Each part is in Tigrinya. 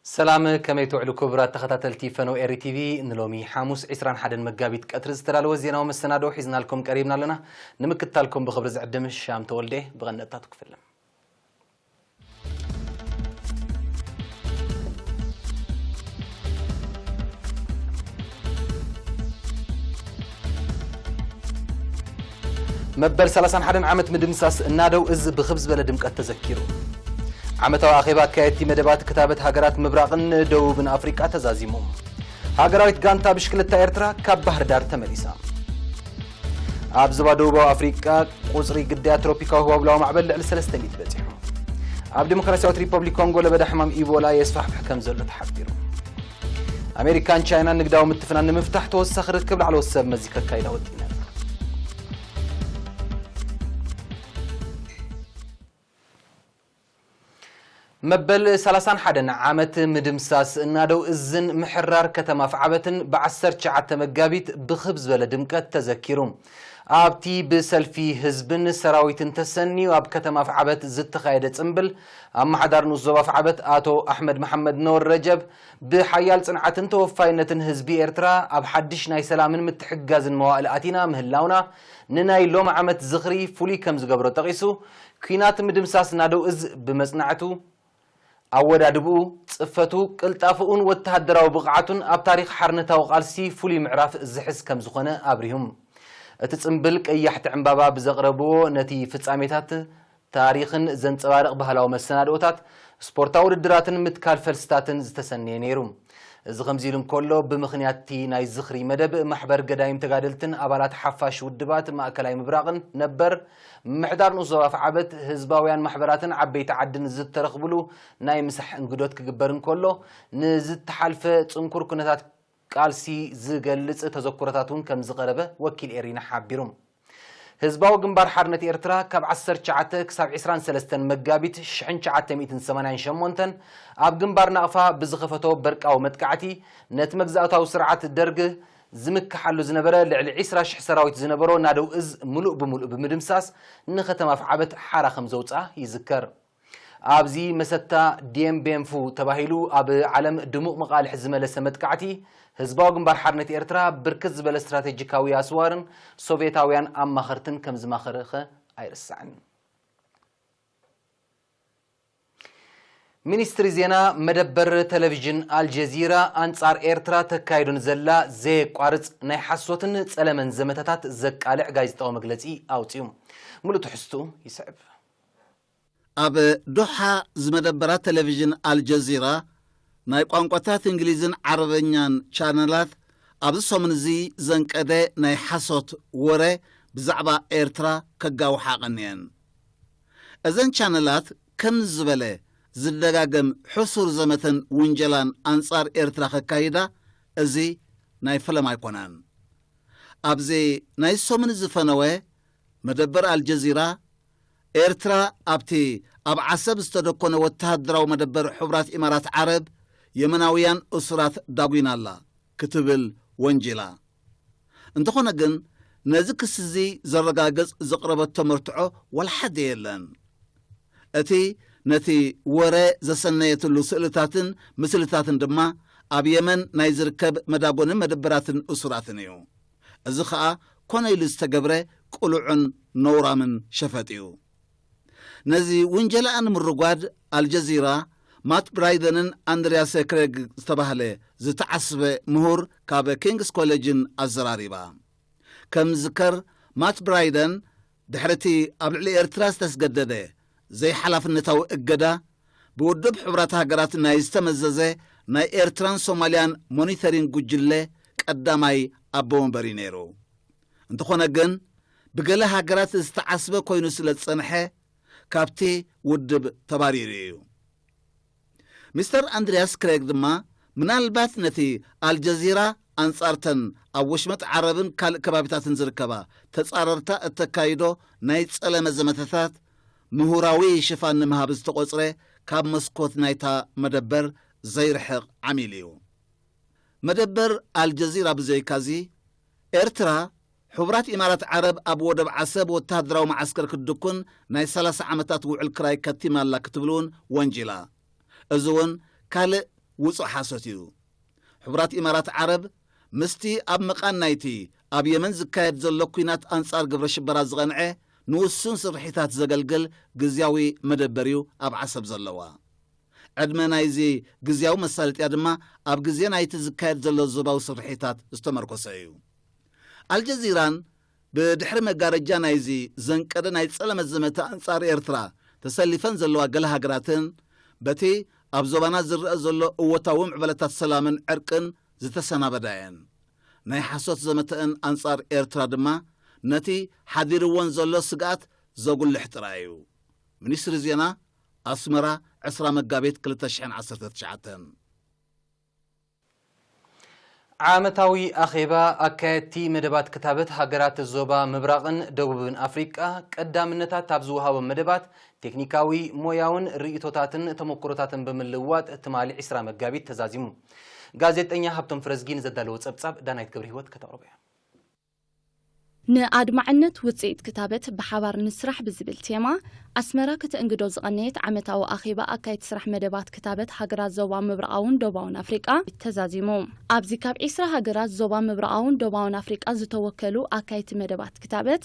ሰላም፣ ከመይ ትውዕሉ ክቡራት ተኸታተልቲ ፈነው ኤሪ ቲቪ? ንሎሚ ሓሙስ ዕስራን ሓደን መጋቢት ቀትሪ ዝተዳለወ ዜናዊ መሰናድኦ ሒዝናልኩም ቀሪብና ኣለና። ንምክትታልኩም ብኽብሪ ዝዕድም ሻም ተወልደ። ብቐንደታቱ ክፍልም መበል ሰላሳን ሓደን ዓመት ምድምሳስ እናደው እዝ ብኽብ ዝበለ ድምቀት ተዘኪሩ። ዓመታዊ ኣኼባ ኣካየድቲ መደባት ክታበት ሃገራት ምብራቕን ደቡብን ኣፍሪቃ ተዛዚሙ። ሃገራዊት ጋንታ ብሽክለታ ኤርትራ ካብ ባህር ዳር ተመሊሳ። ኣብ ዞባ ደቡባዊ ኣፍሪቃ ቁጽሪ ግዳያት ትሮፒካዊ ህዋብላዊ ማዕበል ልዕሊ ሰለስተ ሚእቲ በጺሑ። ኣብ ዲሞክራሲያዊት ሪፐብሊክ ኮንጎ ለበዳ ሕማም ኢቦላ የስፋሕፍሕ ከም ዘሎ ተሓቢሩ። ኣሜሪካን ቻይናን ንግዳዊ ምትፍናን ንምፍታሕ ተወሳኺ ርክብ ላዕለዎት ሰብ መዚ ከካይዳ ወጢነን። መበል ሰላሳን ሓደን ዓመት ምድምሳስ እናደው እዝን ምሕራር ከተማ ፍዓበትን ብዓሰርተ ትሽዓተ መጋቢት ብኽብ ዝበለ ድምቀት ተዘኪሩ። ኣብቲ ብሰልፊ ህዝብን ሰራዊትን ተሰንዩ ኣብ ከተማ ፍዓበት ዝተኻየደ ጽምብል፣ ኣመሓዳሪ ንኡስ ዞባ ፍዓበት ኣቶ ኣሕመድ መሓመድ ነወር ረጀብ፣ ብሓያል ጽንዓትን ተወፋይነትን ህዝቢ ኤርትራ ኣብ ሓድሽ ናይ ሰላምን ምትሕግጋዝን መዋእል ኣቲና ምህላውና፣ ንናይ ሎም ዓመት ዝኽሪ ፍሉይ ከም ዝገብሮ ጠቒሱ፣ ኲናት ምድምሳስ ናደው እዝ ብመጽናዕቱ፣ ኣወዳድብኡ፣ ጽፈቱ፣ ቅልጣፍኡን ወተሃደራዊ ብቕዓቱን ኣብ ታሪኽ ሓርነታዊ ቃልሲ ፍሉይ ምዕራፍ ዝሕዝ ከም ዝኾነ ኣብሪሁም። እቲ ጽምብል ቀያሕቲ ዕምባባ ብዘቕረብዎ ነቲ ፍጻሜታት ታሪኽን ዘንጸባርቕ ባህላዊ መሰናድኦታት፣ ስፖርታዊ ውድድራትን ምትካል ፈልስታትን ዝተሰነየ ነይሩ። እዚ ከምዚ ኢሉ እንከሎ፣ ብምኽንያት እቲ ናይ ዝኽሪ መደብ፣ ማሕበር ገዳይም ተጋደልትን ኣባላት ሓፋሽ ውድባት ማእከላይ ምብራቕን ነበር ምምሕዳር ንኡስ ዞባ ፍዓበት፣ ህዝባውያን ማሕበራትን ዓበይቲ ዓድን ዝተረኽብሉ ናይ ምሳሕ እንግዶት ክግበር እንከሎ፣ ንዝተሓልፈ ጽንኩር ኩነታት ቃልሲ ዝገልጽ ተዘክሮታት እውን ከም ዝቐረበ ወኪል ኤሪና ሓቢሩ። ህዝባዊ ግንባር ሓርነት ኤርትራ ካብ ዓሰርተ ትሽዓተ ክሳብ ዕስራን ሰለስተን መጋቢት ሽሕን ትሽዓተ ሚእትን ሰማንያን ሸሞንተን ኣብ ግንባር ናቕፋ ብዝኸፈቶ በርቃዊ መጥቃዕቲ፣ ነቲ መግዛእታዊ ስርዓት ደርግ ዝምክሓሉ ዝነበረ ልዕሊ ዕስራ ሽሕ ሰራዊት ዝነበሮ ናደው እዝ ምሉእ ብምሉእ ብምድምሳስ፣ ንከተማ ፍዓበት ሓራ ከም ዘውፅኣ ይዝከር። ኣብዚ መሰታ ዲየምቤንፉ ተባሂሉ ኣብ ዓለም ድሙቕ መቓልሕ ዝመለሰ መጥቃዕቲ፣ ህዝባዊ ግንባር ሓርነት ኤርትራ ብርክት ዝበለ ስትራቴጂካዊ ኣስዋርን ሶቭየታውያን ኣማኸርትን ከም ዝማኸረኸ ኣይርሳዕን። ሚኒስትሪ ዜና፣ መደበር ቴሌቪዥን ኣልጀዚራ ኣንጻር ኤርትራ ተካይዶ ንዘላ ዘየቋርጽ ናይ ሓሶትን ጸለመን ዘመተታት ዘቃልዕ ጋዜጣዊ መግለጺ ኣውጺኡ። ምሉእ ትሕዝቱ ይስዕብ። ኣብ ዶሓ ዝመደበራ ቴሌቪዥን ኣልጀዚራ፣ ናይ ቋንቋታት እንግሊዝን ዓረበኛን ቻነላት ኣብዚ ሰሙን እዚ ዘንቀደ ናይ ሓሶት ወረ ብዛዕባ ኤርትራ ከጋውሓ ቀንየን። እዘን ቻነላት ከምዚ ዝበለ ዝደጋገም ሕሱር ዘመተን ውንጀላን ኣንጻር ኤርትራ ከካይዳ እዚ ናይ ፈለማ ኣይኮነን። ኣብዚ ናይ ሰሙን ዝፈነወ መደበር ኣልጀዚራ፣ ኤርትራ ኣብቲ ኣብ ዓሰብ ዝተደኮነ ወተሃደራዊ መደበር ሕቡራት ኢማራት ዓረብ የመናውያን እሱራት ዳጒና ኣላ ክትብል ወንጂላ። እንተኾነ ግን፣ ነዚ ክሲ እዚ ዘረጋግጽ ዘቕረበቶ መርትዖ ዋላ ሓደ የለን። እቲ ነቲ ወረ ዘሰነየትሉ ስእልታትን ምስልታትን ድማ ኣብ የመን ናይ ዝርከብ መዳጎንን መደበራትን እሱራትን እዩ። እዚ ኸኣ ኮነ ኢሉ ዝተገብረ ቅሉዕን ነውራምን ሸፈጥ እዩ። ነዚ ውንጀላኣ ንምርጓድ ኣልጀዚራ፣ ማት ብራይደንን ኣንድርያስ ክሬግ ዝተባህለ ዝተዓስበ ምሁር ካብ ኪንግስ ኮሌጅን ኣዘራሪባ። ከም ዝዝከር፣ ማት ብራይደን ድሕሪ እቲ ኣብ ልዕሊ ኤርትራ ዝተስገደደ ዘይሓላፍነታዊ እገዳ፣ ብውድብ ሕቡራት ሃገራት ናይ ዝተመዘዘ ናይ ኤርትራን ሶማልያን ሞኒተሪንግ ጉጅለ ቀዳማይ ኣቦ ወንበር እዩ ነይሩ። እንተኾነ ግን፣ ብገለ ሃገራት ዝተዓስበ ኮይኑ ስለ ዝጸንሐ፣ ካብቲ ውድብ ተባሪሩ እዩ። ሚስተር ኣንድርያስ ክሬግ ድማ፣ ምናልባት ነቲ ኣልጀዚራ ኣንጻርተን ኣብ ወሽመጥ ዓረብን ካልእ ከባቢታትን ዝርከባ ተጻረርታ እተካይዶ ናይ ጸለመ ዘመተታት ምሁራዊ ሽፋን ንምሃብ ዝተቖጽረ ካብ መስኮት ናይታ መደበር ዘይርሕቕ ዓሚል እዩ። መደበር ኣልጀዚራ ብዘይካዚ፣ ኤርትራ፣ ሕቡራት ኢማራት ዓረብ ኣብ ወደብ ዓሰብ ወተሃደራዊ መዓስከር ክትድኩን ናይ ሰላሳ ዓመታት ውዕል ክራይ ከቲማ ኣላ ክትብል እውን ወንጂላ። እዚ እውን ካልእ ውጹእ ሓሶት እዩ። ሕቡራት ኢማራት ዓረብ ምስቲ ኣብ መቓን ናይቲ ኣብ የመን ዝካየድ ዘሎ ኲናት ኣንጻር ግብረ ሽበራ ዝቐንዐ ንውሱን ስርሒታት ዘገልግል ግዝያዊ መደበር እዩ ኣብ ዓሰብ ዘለዋ። ዕድመ ናይዚ ግዝያዊ መሳለጥያ ድማ ኣብ ግዜ ናይቲ ዝካየድ ዘሎ ዞባዊ ስርሒታት ዝተመርኮሰ እዩ። ኣልጀዚራን ብድሕሪ መጋረጃ ናይዚ ዘንቀደ ናይ ጸለመት ዘመተ ኣንጻር ኤርትራ ተሰሊፈን ዘለዋ ገለ ሃገራትን በቲ ኣብ ዞባና ዝረአ ዘሎ እወታዊ ምዕበለታት ሰላምን ዕርቅን ዝተሰናበዳ እየን። ናይ ሓሶት ዘመተአን ኣንጻር ኤርትራ ድማ ነቲ ሓዲርወን ዘሎ ስግኣት ዘጉልሕ ጥራይ እዩ። ሚኒስትሪ ዜና፣ ኣስመራ፣ ዕስራ መጋቢት ክልተ ሽሕን ዓሰርተ ትሽዓተን። ዓመታዊ ኣኼባ ኣካየድቲ መደባት ክታበት ሃገራት ዞባ ምብራቕን ደቡብን ኣፍሪቃ ቀዳምነታት ኣብ ዝወሃቦም መደባት ቴክኒካዊ፣ ሞያውን ርእይቶታትን ተመክሮታትን ብምልውዋጥ ትማሊ ዕስራ መጋቢት ተዛዚሙ። ጋዜጠኛ ሃብቶም ፍረዝጊ ንዘዳለዎ ጸብጻብ ዳናይት ገብረ ህይወት ከተቕርቦ እያ። ንኣድማዕነት ውፅኢት ክታበት ብሓባር ንስራሕ ብዝብል ቴማ ኣስመራ ከተእንግዶ ዝቐነየት ዓመታዊ ኣኼባ ኣካየድቲ ስራሕ መደባት ክታበት ሃገራት ዞባ ምብራቓውን ደቡባውን ኣፍሪቃ ተዛዚሙ። ኣብዚ ካብ ዒስራ ሃገራት ዞባ ምብራቓውን ደቡባውን ኣፍሪቃ ዝተወከሉ ኣካየድቲ መደባት ክታበት፣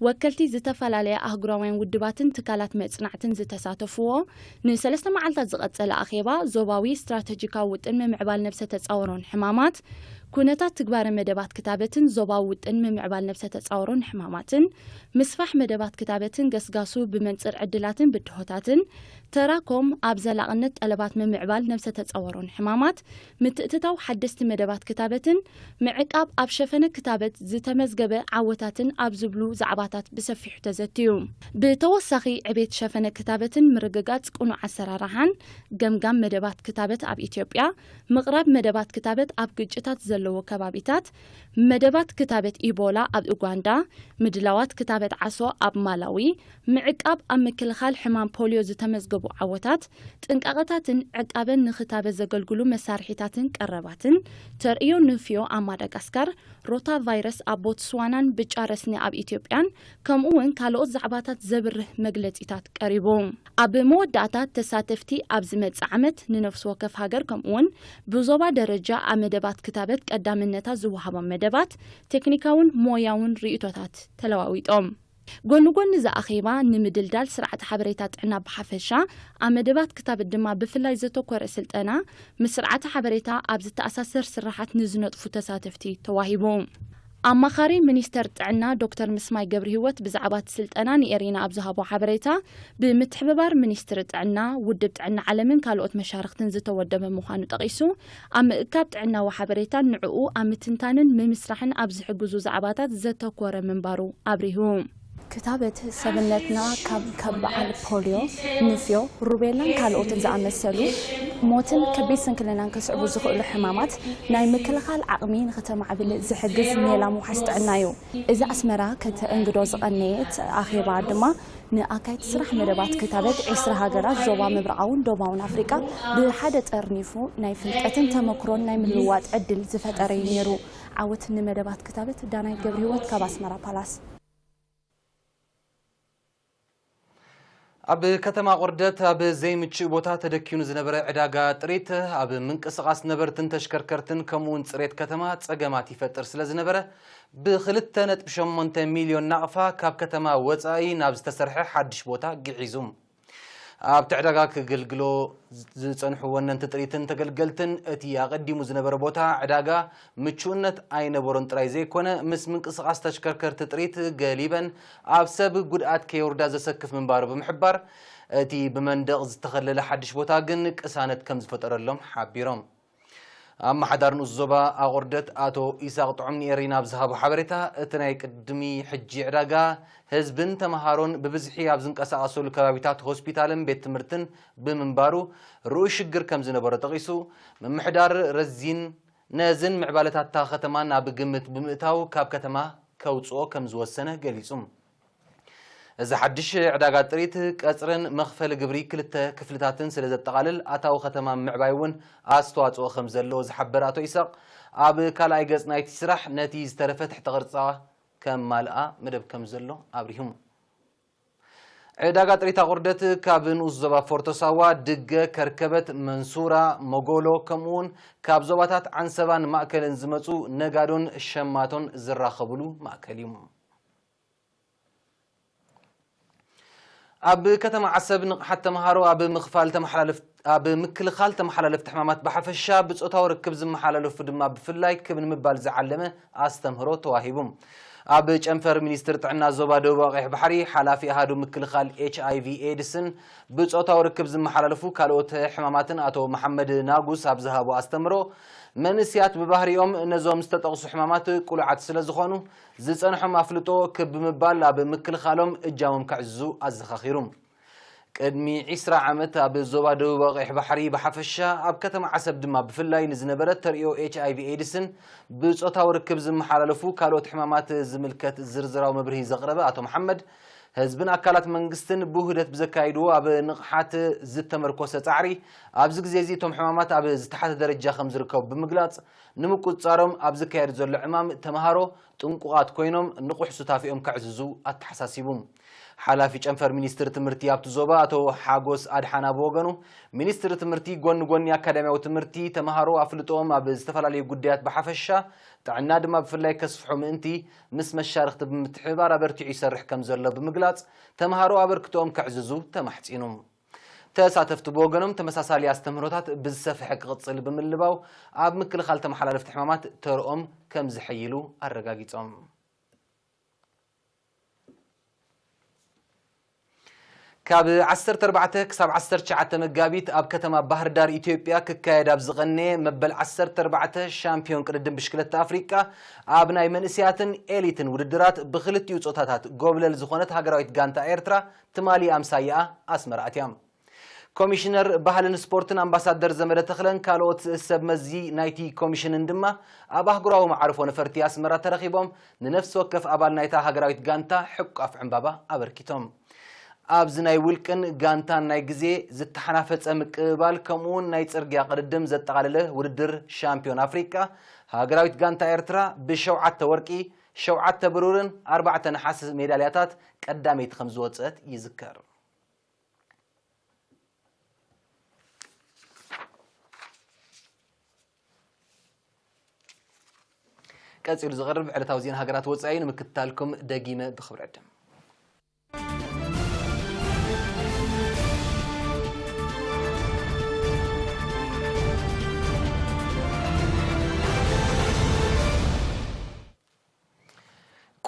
ወከልቲ ዝተፈላለያ ኣህጉራውያን ውድባትን ትካላት መጽናዕትን ዝተሳተፍዎ ንሰለስተ መዓልታት ዝቐጸለ ኣኼባ ዞባዊ ስትራተጂካዊ ውጥን ምምዕባል ነብሰ ተጻወሮን ሕማማት፣ ኩነታት ትግባረ መደባት ክታበትን ዞባዊ ውጥን ምምዕባል ነብሰ ተጻወሮን ሕማማትን፣ ምስፋሕ መደባት ክታበትን ገስጋሱ ብመንጽር ዕድላትን ብድሆታትን፣ ተራኮም ኣብ ዘላቕነት ጠለባት ምምዕባል ነብሰ ተጻወሮን ሕማማት፣ ምትእትታው ሓደስቲ መደባት ክታበትን ምዕቃብ ኣብ ሸፈነ ክታበት ዝተመዝገበ ዓወታትን ኣብ ዝብሉ ዛዕባታት ብሰፊሑ ተዘትዩ። ብተወሳኺ ዕቤት ሸፈነ ክታበትን ምርግጋጽ ቅኑዕ ኣሰራርሓን፣ ገምጋም መደባት ክታበት ኣብ ኢትዮጵያ፣ ምቕራብ መደባት ክታበት ኣብ ግጭታት ዘለዎ ከባቢታት፣ መደባት ክታበት ኢቦላ ኣብ ኡጋንዳ፣ ምድላዋት ክታበት ዓሶ ኣብ ማላዊ፣ ምዕቃብ ኣብ ምክልኻል ሕማም ፖልዮ ዝተመዝገቡ ዓወታት፣ ጥንቃቐታትን ዕቃበን ንክታበት ዘገልግሉ መሳርሒታትን ቀረባትን፣ ተርእዮ ንፍዮ ኣብ ማዳጋስካር፣ ሮታ ቫይረስ ኣብ ቦትስዋናን ብጫ ረስኒ ኣብ ኢትዮጵያን፣ ከምኡ እውን ካልኦት ዛዕባታት ዘብርህ መግለጺታት ቀሪቡ። ኣብ መወዳእታ ተሳተፍቲ ኣብ ዝመጽእ ዓመት ንነፍሲ ወከፍ ሃገር ከምኡ እውን ብዞባ ደረጃ ኣብ መደባት ክታበት ቀዳምነታት ዝወሃቦም መደባት ቴክኒካውን ሞያውን ርእይቶታት ተለዋዊጦም። ጎኒ ጎኒ እዚ ኣኼባ ንምድልዳል ስርዓተ ሓበሬታ ጥዕና ብሓፈሻ ኣብ መደባት ክታበት ድማ ብፍላይ ዘተኮረ ስልጠና ምስ ስርዓተ ሓበሬታ ኣብ ዝተኣሳሰር ስራሓት ንዝነጥፉ ተሳተፍቲ ተዋሂቡ። ኣማኻሪ ሚኒስተር ጥዕና ዶክተር ምስማይ ገብረሂወት ብዛዕባ እቲ ስልጠና ንኤሪና ኣብ ዝሃቦ ሓበሬታ፣ ብምትሕብባር ሚኒስትሪ ጥዕና፣ ውድብ ጥዕና ዓለምን ካልኦት መሻርኽትን ዝተወደበ ምዃኑ ጠቒሱ፣ ኣብ ምእካብ ጥዕናዊ ሓበሬታን ንዕኡ ኣብ ምትንታንን ምምስራሕን ኣብ ዝሕግዙ ዛዕባታት ዘተኮረ ምንባሩ ኣብሪሁ። ክታበት ሰብነትና ካብ ካብ በዓል ፖልዮ፣ ንፍዮ፣ ሩቤላን ካልኦትን ዝኣመሰሉ ሞትን ከቢድ ስንክልናን ከስዕቡ ዝኽእሉ ሕማማት ናይ ምክልኻል ዓቕሚ ንኽተማዕብል ዝሕግዝ ሜላ ምውሓስ ጥዕና እዩ። እዚ ኣስመራ ከተእንግዶ ዝቐነየት ኣኼባ ድማ ንኣካየድቲ ስራሕ መደባት ክታበት ዒስራ ሃገራት ዞባ ምብራቓውን ደቡባውን ኣፍሪቃ ብሓደ ጠርኒፉ ናይ ፍልጠትን ተመክሮን ናይ ምልውዋጥ ዕድል ዝፈጠረ እዩ ነይሩ። ዓወት ንመደባት ክታበት። ዳናይት ገብረሂወት ካብ ኣስመራ ፓላስ። ኣብ ከተማ ቁርደት ኣብ ዘይምቹእ ቦታ ተደኪኑ ዝነበረ ዕዳጋ ጥሪት ኣብ ምንቅስቓስ ነበርትን ተሽከርከርትን ከምኡውን ፅሬት ከተማ ፀገማት ይፈጥር ስለ ዝነበረ ብክልተ ነጥቢ ሸሞንተ ሚልዮን ናቕፋ ካብ ከተማ ወፃኢ ናብ ዝተሰርሐ ሓድሽ ቦታ ግዒዙ። ኣብቲ ዕዳጋ ክገልግሎ ዝፀንሑ ወነንቲ ጥሪትን ተገልገልትን እቲ ኣቐዲሙ ዝነበረ ቦታ ዕዳጋ ምቹእነት ኣይነበሮን ጥራይ ዘይኮነ ምስ ምንቅስቓስ ተሽከርከርቲ ጥሪት ገሊበን ኣብ ሰብ ጉድኣት ከየውርዳ ዘሰክፍ ምንባሩ ብምሕባር እቲ ብመንደቕ ዝተኸለለ ሓድሽ ቦታ ግን ቅሳነት ከም ዝፈጠረሎም ሓቢሮም። ኣመሓዳሪ ንኡስ ዞባ ኣቑርደት ኣቶ ኢሳቕ ጥዑም ንኤሪና ኣብ ዝሃቦ ሓበሬታ እቲ ናይ ቅድሚ ሕጂ ዕዳጋ ህዝብን ተምሃሮን ብብዝሒ ኣብ ዝንቀሳቐሰሉ ከባቢታት ሆስፒታልን ቤት ትምህርትን ብምንባሩ ርኡይ ሽግር ከም ዝነበሮ ጠቒሱ፣ ምምሕዳር ረዚን ነዝን ምዕባለታታ ከተማ ናብ ግምት ብምእታው ካብ ከተማ ከውፅኦ ከም ዝወሰነ ገሊፁ። እዚ ሓድሽ ዕዳጋ ጥሪት ቀፅርን መኽፈሊ ግብሪ ክልተ ክፍልታትን ስለ ዘጠቓልል ኣታዊ ከተማ ምዕባይ እውን ኣስተዋፅኦ ከም ዘለዎ ዝሓበረ ኣቶ ኢሳቕ ኣብ ካልኣይ ገፅ ናይቲ ስራሕ ነቲ ዝተረፈ ትሕተ ቅርፃ ከማልኣ መደብ ከም ዘሎ ኣብሪሁ። ዕዳጋ ጥሪት ኣቑርደት ካብ ንኡስ ዞባ ፎርቶ ሳዋ፣ ድገ፣ ከርከበት፣ መንሱራ፣ መጎሎ፣ ከምኡውን ካብ ዞባታት ዓንሰባን ማእከልን ዝመጹ ነጋዶን ሸማቶን ዝራኸብሉ ማእከል እዩ። ኣብ ከተማ ዓሰብ ንቕሓት ተምሃሮ ኣብ ምኽፋል ተመሓላለፍ-፣ ኣብ ምክልኻል ተመሓላለፍቲ ሕማማት ብሓፈሻ፣ ብጾታዊ ርክብ ዝመሓላለፉ ድማ ብፍላይ ክብ ንምባል ዝዓለመ ኣስተምህሮ ተዋሂቡ። ኣብ ጨንፈር ሚኒስትር ጥዕና ዞባ ደቡባዊ ቀይሕ ባሕሪ፣ ሓላፊ ኣሃዱ ምክልኻል ኤች ኣይ ቪ ኤድስን ብጾታዊ ርክብ ዝመሓላለፉ ካልኦት ሕማማትን ኣቶ መሓመድ ናጉስ ኣብ ዝሃቦ ኣስተምህሮ፣ መንእስያት ብባህሪኦም ነዞም ዝተጠቕሱ ሕማማት ቅሉዓት ስለ ዝኾኑ፣ ዝጸንሖም ኣፍልጦ ክብ ብምባል ኣብ ምክልኻሎም እጃሞም ከዕዝዙ ኣዘኻኺሩ። ቅድሚ ዒስራ ዓመት ኣብ ዞባ ደቡባዊ ቀይሕ ባሕሪ ብሓፈሻ፣ ኣብ ከተማ ዓሰብ ድማ ብፍላይ ንዝነበረ ተርእዮ ኤች ኣይ ቪ ኤድስን ብጾታዊ ርክብ ዝመሓላለፉ ካልኦት ሕማማት ዝምልከት ዝርዝራዊ መብርሂ ዘቕረበ ኣቶ መሓመድ፣ ህዝብን ኣካላት መንግስትን ብውህደት ብዘካይድዎ ኣብ ንቕሓት ዝተመርኮሰ ጻዕሪ፣ ኣብዚ ግዜ እዚ እቶም ሕማማት ኣብ ዝተሓተ ደረጃ ከም ዝርከቡ ብምግላጽ፣ ንምቁጽጻሮም ኣብ ዝካየድ ዘሎ ዕማም ተምሃሮ ጥንቁቓት ኮይኖም ንቑሕ ሱታፌኦም ከዕዝዙ ኣተሓሳሲቡ። ሓላፊ ጨንፈር ሚኒስትሪ ትምህርቲ ኣብቲ ዞባ ኣቶ ሓጎስ ኣድሓና ብወገኑ፣ ሚኒስትሪ ትምህርቲ ጎኒ ጎኒ ኣካዳሚያዊ ትምህርቲ፣ ተምሃሮ ኣፍልጦኦም ኣብ ዝተፈላለዩ ጉዳያት ብሓፈሻ፣ ጥዕና ድማ ብፍላይ ከስፍሑ ምእንቲ፣ ምስ መሻርኽቲ ብምትሕብባር ኣበርቲዑ ይሰርሕ ከም ዘሎ ብምግላጽ፣ ተምሃሮ ኣበርክቶኦም ከዕዝዙ ተማሕጺኑ። ተሳተፍቲ ብወገኖም፣ ተመሳሳሊ ኣስተምህሮታት ብዝሰፍሐ ክቕጽል ብምልባው፣ ኣብ ምክልኻል ተመሓላለፍቲ ሕማማት ተርኦም ከም ዝሕይሉ ኣረጋጊጾም። ካብ ዓሰርተ ኣርባዕተ ክሳብ ዓሰርተ ትሽዓተ መጋቢት ኣብ ከተማ ባህር ዳር ኢትዮጵያ ክካየድ ኣብ ዝቐነየ መበል ዓሰርተ ኣርባዕተ ሻምፒዮን ቅድድም ብሽክለታ ኣፍሪቃ፣ ኣብ ናይ መንእስያትን ኤሊትን ውድድራት ብክልቲኡ ጾታታት ጎብለል ዝኾነት ሃገራዊት ጋንታ ኤርትራ ትማሊ ኣምሳያኣ ኣስመራ ኣትያ። ኮሚሽነር ባህልን ስፖርትን ኣምባሳደር ዘመደ ተኽለን ካልኦት ሰብ መዚ ናይቲ ኮሚሽንን ድማ ኣብ ኣህጉራዊ መዓርፎ ነፈርቲ ኣስመራ ተረኺቦም፣ ንነፍሲ ወከፍ ኣባል ናይታ ሃገራዊት ጋንታ ሕቋፍ ዕምባባ ኣበርኪቶም። ኣብዚ ናይ ውልቅን ጋንታን ናይ ግዜ ዝተሓናፈጸ ምቅብባል፣ ከምኡውን ናይ ጽርግያ ቅድድም ዘጠቓለለ ውድድር ሻምፒዮን ኣፍሪቃ፣ ሃገራዊት ጋንታ ኤርትራ ብሸውዓተ ወርቂ፣ ሸውዓተ ብሩርን ኣርባዕተ ነሓስ ሜዳልያታት ቀዳመይቲ ከም ዝወጸት ይዝከር። ቀጺሉ ዝቐርብ ዕለታዊ ዜና ሃገራት ወጻኢ ንምክትታልኩም ደጊመ ብኽብሪ ዕድም።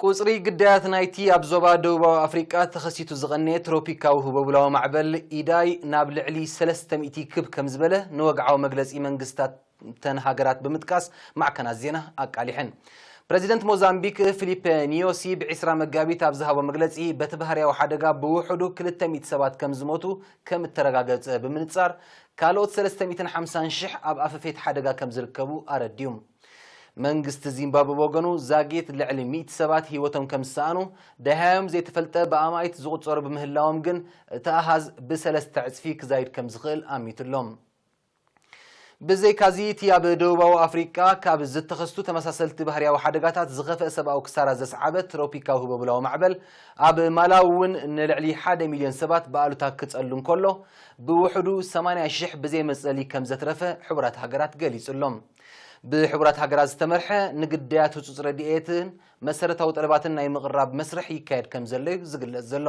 ቁጽሪ ግዳያት ናይቲ ኣብ ዞባ ደቡባዊ ኣፍሪቃ ተኸሲቱ ዝቐነየ ትሮፒካዊ ህቦብላዊ ማዕበል ኢዳይ ናብ ልዕሊ ሰለስተ ሚእቲ ክብ ከም ዝበለ ንወግዓዊ መግለጺ መንግስታት እተን ሃገራት ብምጥቃስ ማዕከናት ዜና ኣቃሊሐን። ፕረዚደንት ሞዛምቢክ ፊሊፐ ኒዮሲ ብዒስራ መጋቢት ኣብ ዝሃቦ መግለጺ፣ በቲ ባህርያዊ ሓደጋ ብውሕዱ ክልተ ሚእቲ ሰባት ከም ዝሞቱ ከም እተረጋገጸ ብምንጻር፣ ካልኦት ሰለስተ ሚእትን ሓምሳን ሽሕ ኣብ ኣፈፌት ሓደጋ ከም ዝርከቡ ኣረዲኡ። መንግስቲ ዚምባብወ ብወገኑ፣ ዛጊት ልዕሊ ሚእቲ ሰባት ህይወቶም ከም ዝሰኣኑ፣ ደሃዮም ዘይተፈልጠ ብኣማኢት ዝቑጸሩ ብምህላዎም ግን፣ እቲ ኣሃዝ ብሰለስተ ዕጽፊ ክዛይድ ከም ዝኽእል ኣሚቱ ኣሎ። ብዘይካዚ፣ እቲ ኣብ ደቡባዊ ኣፍሪቃ ካብ ዝተኸስቱ ተመሳሰልቲ ባህርያዊ ሓደጋታት ዝኸፍአ ሰብኣዊ ክሳራ ዘስዓበ ትሮፒካዊ ህቦብላዊ ማዕበል፣ ኣብ ማላዊ እውን ንልዕሊ ሓደ ሚልዮን ሰባት ብኣሉታ ክጸሉ እንከሎ፣ ብውሕዱ ሰማንያ ሽሕ ብዘይ መጽለሊ ከም ዘትረፈ ሕቡራት ሃገራት ገሊጹ ኣሎ። ብሕቡራት ሃገራት ዝተመርሐ ንግዳያት ህጹጽ ረድኤትን መሰረታዊ ጠለባትን ናይ ምቕራብ መስርሕ ይካየድ ከም ዘሎ እዩ ዝግለጽ ዘሎ።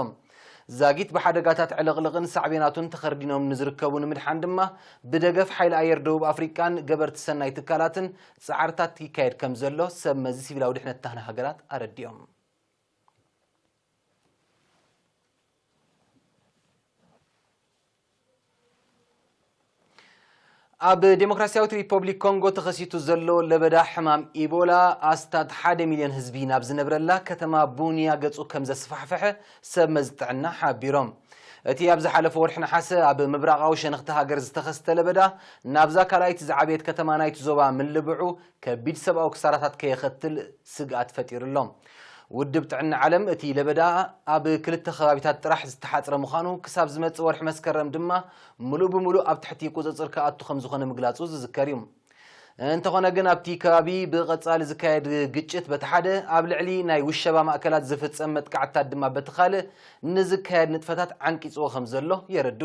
ዛጊት ብሓደጋታት ዕልቕልቕን ሳዕቤናቱን ተኸርዲኖም ንዝርከቡ ንምድሓን ድማ፣ ብደገፍ ሓይሊ ኣየር ደቡብ ኣፍሪቃን ገበርቲ ሰናይ ትካላትን ጻዕርታት ይካየድ ከም ዘሎ ሰብ መዚ ሲቪላዊ ድሕነት እተን ሃገራት ኣረዲኦም። ኣብ ዴሞክራሲያዊት ሪፐብሊክ ኮንጎ ተኸሲቱ ዘሎ ለበዳ ሕማም ኢቦላ፣ ኣስታት ሓደ ሚልዮን ህዝቢ ናብ ዝነብረላ ከተማ ቡንያ ገጹ ከም ዘስፋሕፈሐ ሰብ መዚ ጥዕና ሓቢሮም። እቲ ኣብ ዝሓለፈ ወርሒ ነሓሰ ኣብ ምብራቓዊ ሸነኽቲ ሃገር ዝተኸስተ ለበዳ፣ ናብዛ ካልኣይቲ ዝዓበየት ከተማ ናይቲ ዞባ ምልብዑ፣ ከቢድ ሰብኣዊ ክሳራታት ከየኸትል ስግኣት ፈጢሩ ኣሎ። ውድብ ጥዕና ዓለም፣ እቲ ለበዳ ኣብ ክልተ ከባቢታት ጥራሕ ዝተሓጽረ ምዃኑ፣ ክሳብ ዝመጽእ ወርሒ መስከረም ድማ፣ ምሉእ ብምሉእ ኣብ ትሕቲ ቁጽጽር ክኣቱ ከም ዝኾነ ምግላጹ ዝዝከር እዩ። እንተኾነ ግን ኣብቲ ከባቢ ብቐጻሊ ዝካየድ ግጭት በቲ ሓደ ኣብ ልዕሊ ናይ ውሸባ ማእከላት ዝፍጸም መጥቃዕታት ድማ በቲ ካልእ ንዝካየድ ንጥፈታት ዓንቂጽዎ ከም ዘሎ የረዱ።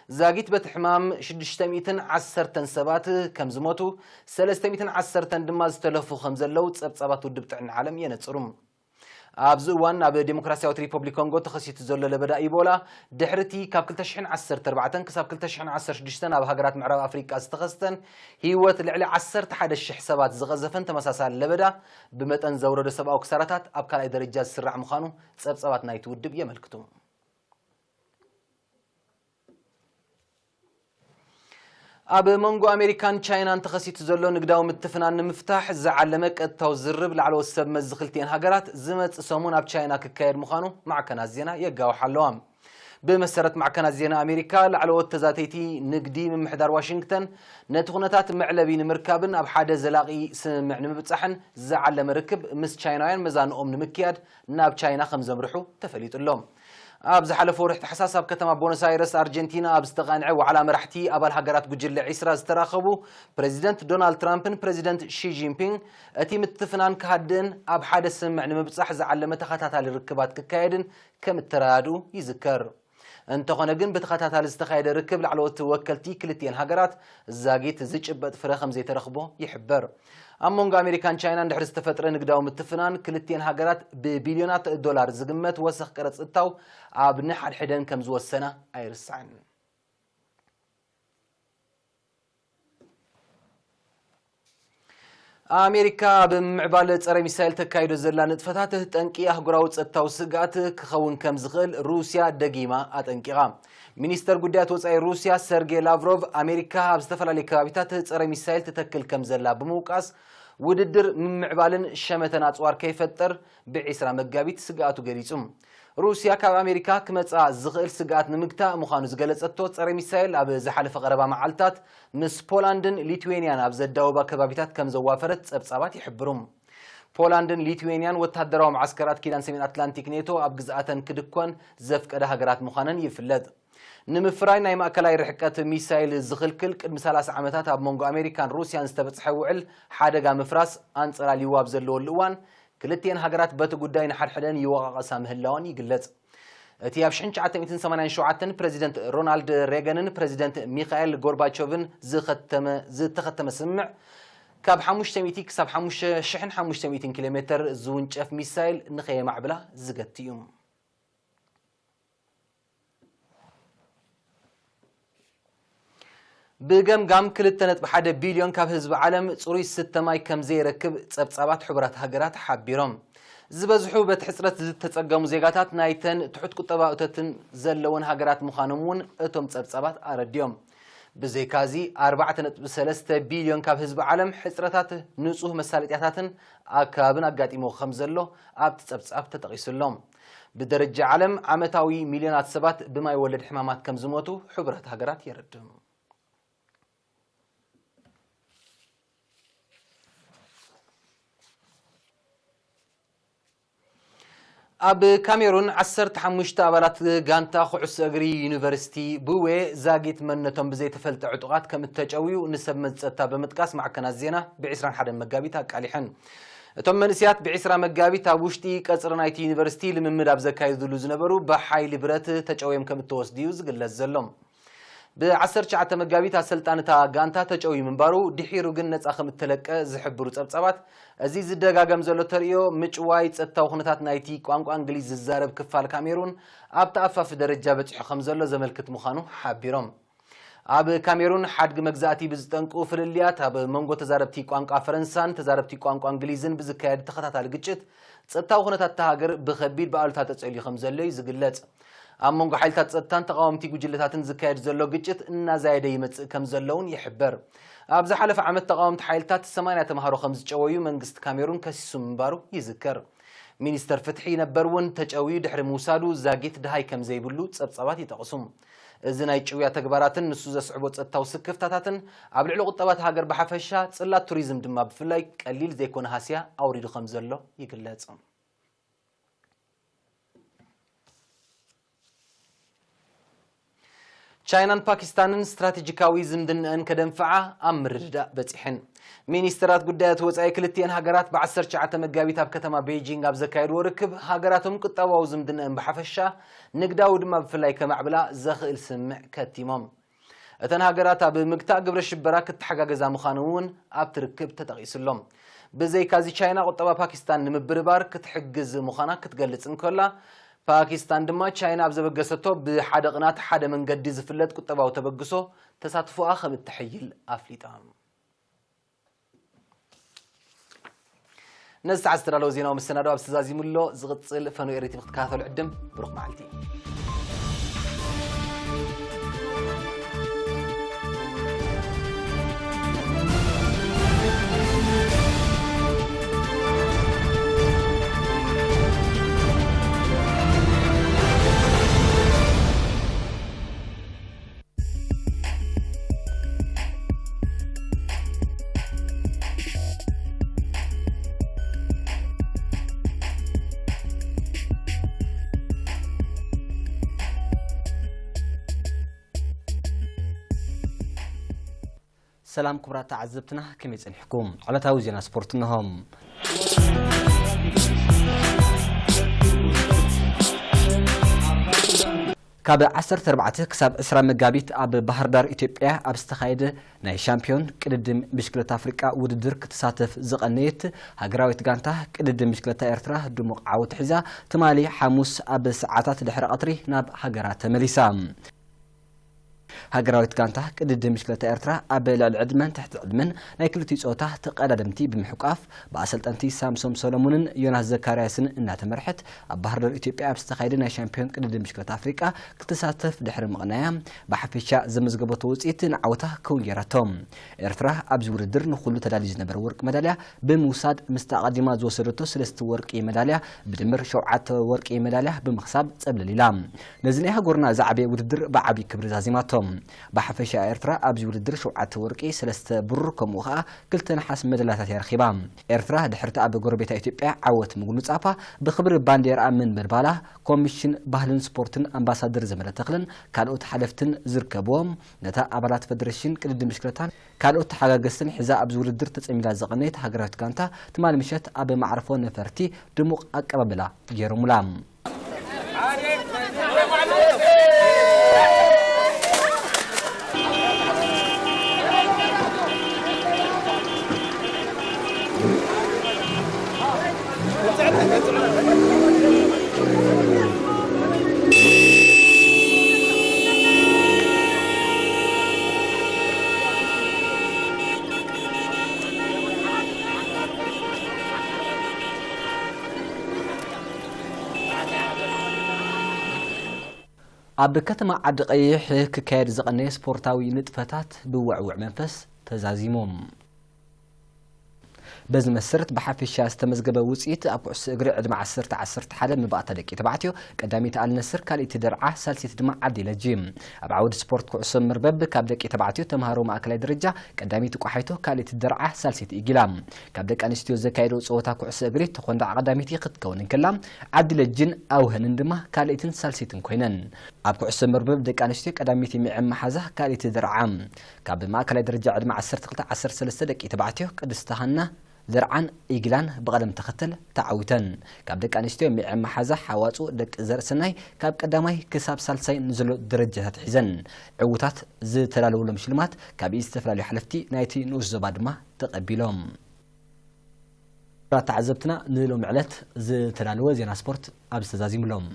ዛጊት በቲ ሕማም ሽዱሽተ ሚእትን ዓሰርተን ሰባት ከም ዝሞቱ፣ ሰለስተ ሚእትን ዓሰርተን ድማ ዝተለፉ ከም ዘለዉ ጸብጻባት ውድብ ጥዕና ዓለም የነጽሩ። ኣብዚ እዋን ኣብ ዴሞክራሲያዊት ሪፐብሊክ ኮንጎ ተኸሲቱ ዘሎ ለበዳ ኢቦላ ድሕርቲ ካብ ክልተ ሽሕን ዓሰርተ ኣርባዕተን ክሳብ ክልተ ሽሕን ዓሰርተ ሽዱሽተን ኣብ ሃገራት ምዕራብ ኣፍሪቃ ዝተኸስተን ህይወት ልዕሊ ዓሰርተ ሓደ ሽሕ ሰባት ዝቐዘፈን ተመሳሳሊ ለበዳ ብመጠን ዘውረዶ ሰብኣዊ ክሳራታት ኣብ ካልኣይ ደረጃ ዝስራዕ ምዃኑ ጸብጻባት ናይቲ ውድብ የመልክቱ። ኣብ መንጎ ኣሜሪካን ቻይናን ተኸሲቱ ዘሎ ንግዳዊ ምትፍናን ንምፍታሕ ዝዓለመ ቀጥታዊ ዝርብ ላዕለዎት ሰብ መዚ ክልቲኤን ሃገራት ዝመጽእ ሰሙን ኣብ ቻይና ክካየድ ምዃኑ ማዕከናት ዜና የጋውሓ ኣለዋ። ብመሰረት ማዕከናት ዜና ኣሜሪካ፣ ላዕለዎት ተዛተይቲ ንግዲ ምምሕዳር ዋሽንግተን ነቲ ኩነታት መዕለቢ ንምርካብን ኣብ ሓደ ዘላቒ ስምምዕ ንምብጻሕን ዝዓለመ ርክብ ምስ ቻይናውያን መዛንኦም ንምክያድ ናብ ቻይና ከም ዘምርሑ ተፈሊጡ ኣሎ። ኣብ ዝሓለፈ ወርሒ ታሕሳስ ኣብ ከተማ ቦኖስ ኣይረስ ኣርጀንቲና ኣብ ዝተቓንዐ ዋዕላ መራሕቲ ኣባል ሃገራት ጉጅለ ዒስራ ዝተራኸቡ ፕሬዚደንት ዶናልድ ትራምፕን ፕሬዚደንት ሺ ጂንፒንግ፣ እቲ ምትፍናን ክሃድእን ኣብ ሓደ ስምምዕ ንምብጻሕ ዝዓለመ ተኸታታሊ ርክባት ክካየድን ከም እተረዳድኡ ይዝከር። እንተኾነ ግን ብተኸታታሊ ዝተኻየደ ርክብ ላዕለዎት ወከልቲ ክልቲኤን ሃገራት ዛጊት ዝጭበጥ ፍረ ከም ዘይተረኽቦ ይሕበር። ኣብ መንጎ ኣሜሪካን ቻይናን ድሕሪ ዝተፈጥረ ንግዳዊ ምትፍናን ክልቲኤን ሃገራት ብቢልዮናት ዶላር ዝግመት ወሰኽ ቀረጽ እታው ኣብ ንሓድሕደን ከም ዝወሰና ኣይርሳዕን። ኣሜሪካ ኣብ ምዕባለ ጸረ ሚሳይል ተካይዶ ዘላ ንጥፈታት ጠንቂ ኣህጉራዊ ጸጥታዊ ስግኣት ክኸውን ከም ዝኽእል ሩስያ ደጊማ ኣጠንቂቓ። ሚኒስተር ጉዳያት ወጻኢ ሩስያ ሰርጌ ላቭሮቭ፣ ኣሜሪካ ኣብ ዝተፈላለዩ ከባቢታት ጸረ ሚሳይል ትተክል ከም ዘላ ብምውቃስ፣ ውድድር ምምዕባልን ሸመተን ኣጽዋር ከይፈጥር ብዒስራ መጋቢት ስግኣቱ ገሊጹ። ሩስያ ካብ ኣሜሪካ ክመጻ ዝኽእል ስግኣት ንምግታእ ምዃኑ ዝገለጸቶ ጸረ ሚሳይል ኣብ ዝሓለፈ ቀረባ መዓልታት ምስ ፖላንድን ሊትዌንያን ኣብ ዘዳወባ ከባቢታት ከም ዘዋፈረት ጸብጻባት ይሕብሩ። ፖላንድን ሊትዌንያን ወተሃደራዊ መዓስከራት ኪዳን ሰሜን ኣትላንቲክ ኔቶ ኣብ ግዝኣተን ክድኮን ዘፍቀዳ ሃገራት ምዃነን ይፍለጥ። ንምፍራይ ናይ ማእከላይ ርሕቀት ሚሳይል ዝኽልክል ቅድሚ ሰላሳ ዓመታት ኣብ መንጎ ኣሜሪካን ሩስያን ዝተበጽሐ ውዕል ሓደጋ ምፍራስ ኣንጸላልይዎ ኣብ ዘለወሉ እዋን፣ ክልቲኤን ሃገራት በቲ ጉዳይ ንሓድሕደን ይወቓቐሳ ምህላወን ይግለጽ። እቲ ኣብ ሽሕን ትሽዓተ ሚእትን ሰማንያን ሸውዓተን ፕሬዚደንት ሮናልድ ሬገንን ፕሬዚደንት ሚኻኤል ጎርባቾቭን ዝኸተመ-፣ ዝተኸተመ ስምምዕ፣ ካብ ሓሙሽተ ሚእቲ ክሳብ ሓሙሽተ ሽሕን ሓሙሽተ ሚእትን ኪሎ ሜተር ዝውንጨፍ ሚሳይል ንኸየማዕብላ ዝገቲ እዩ። ብገምጋም ክልተ ነጥቢ ሓደ ቢልዮን ካብ ህዝቢ ዓለም ጽሩይ ዝስተ ማይ ከም ዘይረክብ ጸብጻባት ሕቡራት ሃገራት ሓቢሮም። ዝበዝሑ በቲ ሕጽረት ዝተጸገሙ ዜጋታት ናይተን ትሑት ቁጠባዊ እቶትን ዘለወን ሃገራት ምዃኖም እውን እቶም ጸብጻባት ኣረዲኦም። ብዘይካዚ፣ ኣርባዕተ ነጥቢ ሰለስተ ቢልዮን ካብ ህዝቢ ዓለም ሕጽረታት ንጹህ መሳለጥያታትን ኣከባብን ኣጋጢሞ ከም ዘሎ ኣብቲ ጸብጻብ ተጠቒሱ ኣሎ። ብደረጃ ዓለም ዓመታዊ ሚልዮናት ሰባት ብማይ ወለድ ሕማማት ከም ዝሞቱ ሕቡራት ሃገራት የረድእ። ኣብ ካሜሩን ዓሰርተ ሓሙሽተ ኣባላት ጋንታ ኩዕሶ እግሪ ዩኒቨርሲቲ ቡዌ ዛጊት መንነቶም ብዘይተፈልጠ ዕጡቓት ከም እተጨውዩ ንሰብ መዚ ጸጥታ ብምጥቃስ ማዕከናት ዜና ብዒስራን ሓደን መጋቢት ኣቃሊሐን። እቶም መንእሰያት ብዒስራ መጋቢት ኣብ ውሽጢ ቀጽሪ ናይቲ ዩኒቨርሲቲ ልምምድ ኣብ ዘካይድሉ ዝነበሩ ብሓይሊ ብረት ተጨውዮም ከም እተወስዱ እዩ ዝግለጽ ዘሎ። ብዓሰርተ ትሽዓተ መጋቢት ኣሰልጣኒ እታ ጋንታ ተጨውዩ ምንባሩ፣ ድሒሩ ግን ነጻ ከም እተለቀ ዝሕብሩ ጸብጻባት፣ እዚ ዝደጋገም ዘሎ ተርእዮ ምጭዋይ ጸጥታዊ ኩነታት ናይቲ ቋንቋ እንግሊዝ ዝዛረብ ክፋል ካሜሩን ኣብ ተኣፋፊ ደረጃ በጺሑ ከም ዘሎ ዘመልክት ምዃኑ ሓቢሮም። ኣብ ካሜሩን ሓድጊ መግዛእቲ ብዝጠንቁ ፍልልያት ኣብ መንጎ ተዛረብቲ ቋንቋ ፈረንሳን ተዛረብቲ ቋንቋ እንግሊዝን ብዝካየድ ተኸታታሊ ግጭት፣ ጸጥታዊ ኩነታት እታ ሃገር ብኸቢድ ብኣሉታ ተጸልዩ ከም ዘሎ እዩ ዝግለጽ። ኣብ መንጎ ሓይልታት ጸጥታን ተቓወምቲ ጉጅለታትን ዝካየድ ዘሎ ግጭት እናዛየደ ይመጽእ ከም ዘሎ እውን ይሕበር። ኣብ ዝሓለፈ ዓመት ተቓወምቲ ሓይልታት ሰማንያ ተምሃሮ ከም ዝጨወዩ መንግስቲ ካሜሩን ከሲሱ ምንባሩ ይዝከር። ሚኒስተር ፍትሒ ነበር እውን ተጨውዩ ድሕሪ ምውሳዱ ዛጊት ደሃይ ከም ዘይብሉ ጸብጻባት ይጠቕሱ። እዚ ናይ ጭውያ ተግባራትን ንሱ ዘስዕቦ ጸጥታዊ ስክፍታታትን ኣብ ልዕሊ ቁጠባ እታ ሃገር ብሓፈሻ፣ ጽላት ቱሪዝም ድማ ብፍላይ ቀሊል ዘይኮነ ሃስያ ኣውሪዱ ከም ዘሎ ይግለጽ። ቻይናን ፓኪስታንን ስትራቴጂካዊ ዝምድናኣን ከደንፍዓ ኣብ ምርድዳእ በጺሐን። ሚኒስትራት ጉዳያት ወጻኢ ክልቲኤን ሃገራት ብ ዓሰርተ ትሽዓተ መጋቢት ኣብ ከተማ ቤይጂንግ ኣብ ዘካየድዎ ርክብ፣ ሃገራቶም ቁጠባዊ ዝምድናኣን ብሓፈሻ፣ ንግዳዊ ድማ ብፍላይ ከማዕብላ ዘኽእል ስምምዕ ከቲሞም። እተን ሃገራት ኣብ ምግታእ ግብረ ሽበራ ክተሓጋገዛ ምዃነን እውን ኣብቲ ርክብ ተጠቒሱ ኣሎ። ብዘይካዚ ቻይና ቁጠባ ፓኪስታን ንምብርባር ክትሕግዝ ምዃና ክትገልጽ እንከላ፣ ፓኪስታን ድማ ቻይና ኣብ ዘበገሰቶ ብሓደ ቅናት ሓደ መንገዲ ዝፍለጥ ቁጠባዊ ተበግሶ ተሳትፎኣ ከም እተሐይል ኣፍሊጣ። ነዚ ሰዓት ዝተዳለወ ዜናዊ መሰናዶ ኣብ ዝተዛዚሙ ኣሎ። ዝቕጽል ፈነወ ኤሪ ቲቪ ክትከታተሉ ዕድም። ብሩኽ መዓልቲ። ሰላም ክቡራት ተዓዘብትና፣ ከመይ ጸኒሕኩም? ዕለታዊ ዜና ስፖርት እንሆ። ካብ ዓሰርተ ኣርባዕተ ክሳብ ዕስራ መጋቢት ኣብ ባህር ዳር ኢትዮጵያ ኣብ ዝተኻየደ ናይ ሻምፒዮን ቅድድም ብሽክለታ ኣፍሪቃ ውድድር ክትሳተፍ ዝቐነየት ሃገራዊት ጋንታ ቅድድም ብሽክለታ ኤርትራ ድሙቕ ዓወት ሒዛ ትማሊ ሓሙስ ኣብ ሰዓታት ድሕሪ ቀትሪ ናብ ሃገራ ተመሊሳ። ሃገራዊት ጋንታ ቅድድም ብሽክለታ ኤርትራ ኣብ ልዕሊ ዕድመን ትሕቲ ዕድመን ናይ ክልቲኡ ጾታ ተቐዳደምቲ ብምሕቋፍ ብኣሰልጠንቲ ሳምሶም ሰሎሞንን ዮናስ ዘካርያስን እናተመርሐት ኣብ ባህር ዳር ኢትዮጵያ ኣብ ዝተኻየደ ናይ ሻምፒዮን ቅድድም ብሽክለታ ኣፍሪቃ ክትሳተፍ ድሕሪ ምቕናያ ብሓፈሻ ዘመዝገበቶ ውፅኢት ንዓወታ ክውን ገይራቶ። ኤርትራ ኣብዚ ውድድር ንኹሉ ተዳልዩ ዝነበረ ወርቂ መዳልያ ብምውሳድ ምስታ ኣቐዲማ ዝወሰደቶ ሰለስተ ወርቂ መዳልያ ብድምር ሸውዓተ ወርቂ መዳልያ ብምኽሳብ ጸብለል ኢላ። ነዚ ናይ ሃገርና ዝዓበየ ውድድር ብዓብዪ ክብሪ ዛዚማቶ። ብሓፈሻ ኤርትራ ኣብዚ ውድድር ሸውዓተ ወርቂ፣ ሰለስተ ብሩር ከምኡ ኸኣ ክልተ ነሓስ መዳልያታት እያ ረኺባ። ኤርትራ ድሕርቲ ኣብ ጎረቤታ ኢትዮጵያ ዓወት ምጉንጻፋ ብኽብሪ ባንዴራኣ መንበልባላ ኮሚሽን ባህልን ስፖርትን ኣምባሳደር ዘመደ ተኽለን ካልኦት ሓለፍትን ዝርከብዎም ነታ ኣባላት ፈደረሽን ቅድድም ብሽክለታን ካልኦት ተሓጋገዝትን ሒዛ ኣብዚ ውድድር ተጸሚዳ ዝቐነየት ሃገራዊት ጋንታ ትማሊ ምሸት ኣብ መዕርፎ ነፈርቲ ድሙቕ ኣቀባብላ ገይሮሙላ። ኣብ ከተማ ዓዲ ቀይሕ ክካየድ ዝቐነየ ስፖርታዊ ንጥፈታት ብውዕውዕ መንፈስ ተዛዚሙ። በዚ መሰረት ብሓፈሻ ዝተመዝገበ ውፅኢት ኣብ ኩዕሶ እግሪ ዕድመ ዓሰርተ ዓሰርተ ሓደ መባእታ ደቂ ተባዕትዮ ቀዳሚት ኣልነስር፣ ካልኣይቲ ደርዓ፣ ሳልሰይቲ ድማ ዓዲ ለጂ። ኣብ ዓውዲ ስፖርት ኩዕሶ መርበብ ካብ ደቂ ተባዕትዮ ተምሃሮ ማእከላይ ደረጃ ቀዳሚት ቋሓይቶ፣ ካልኣይቲ ደርዓ፣ ሳልሰይቲ ኢጊላ። ካብ ደቂ ኣንስትዮ ዘካየደው ፀወታ ኩዕሶ እግሪ ተኾንዳዕ ቀዳሚቲ ክትከውን እንከላ፣ ዓዲ ለጅን ኣውሀንን ድማ ካልኣይትን ሳልሰይትን ኮይነን። ኣብ ኩዕሶ መርበብ ደቂ ኣንስትዮ ቀዳሚቲ ሚዕም መሓዛ፣ ካልኣይቲ ደርዓ። ካብ ማእከላይ ደረጃ ዕድመ ዓሰርተ ክልተ ዓሰርተ ሰለስተ ደቂ ተባዕትዮ ቅድስተ ሃና፣ ደርዓን ኢግላን ብቐደም ተኸተል ተዓዊተን። ካብ ደቂ ኣንስትዮ ሚዕም መሓዛ ሓዋፁ ደቂ ዘርእሰናይ ካብ ቀዳማይ ክሳብ ሳልሳይ ንዘሎ ደረጃታት ሒዘን ዕዉታት ዝተዳለወሎም ሽልማት ካብ ዝተፈላለዩ ሓለፍቲ ናይቲ ንኡስ ዞባ ድማ ተቐቢሎም። ክቡራት ተዓዘብትና፣ ንሎሚ ዕለት ዝተዳለወ ዜና ስፖርት ኣብዚ ተዛዚሙሎም።